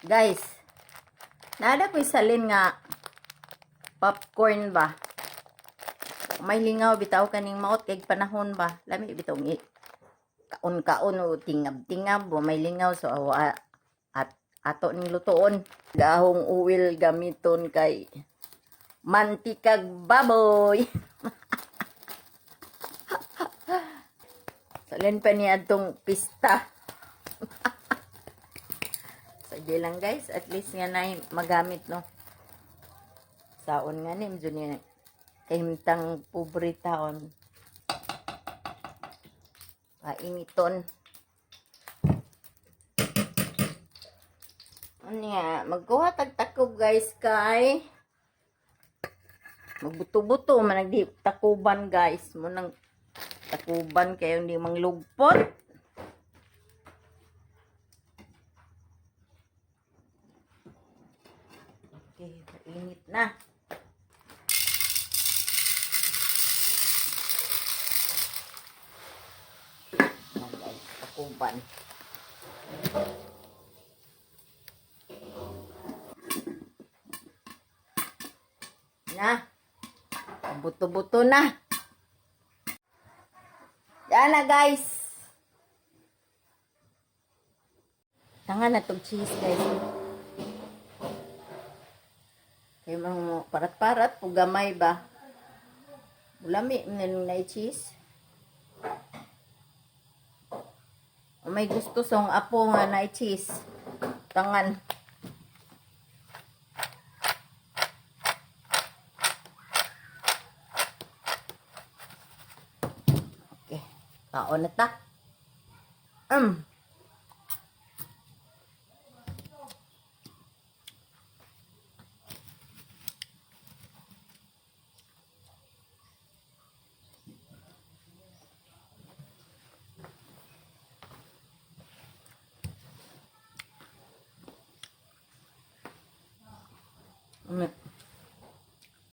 Guys, nada ko'y salin nga popcorn ba. May lingaw bitaw kaning maot kay panahon ba. Lami bitaw ngi kaon-kaon o tingab-tingab o may lingaw, so awa at ato ning lutoon. Gahong oil gamiton kay mantikag baboy. Salin pa ni adtong pista. Sige lang, guys, at least nga na magamit, no. Saon nga ni medyo ni kahimtang pobre taon. Painiton. Unya, magkuha tag takob, guys, kay magbuto-buto man nagdi takuban, guys, mo nang takuban kayo hindi manglugpot. Okay, mainit na. Yan, guys, takuban. Na. Buto-buto na. Yan na, guys. Tanga na tong cheese, guys. Kay mga parat-parat, pug gamay ba? Ulami, nang na cheese. O may gusto sa apo nga na cheese. Tangan. Okay. Kaon na ta.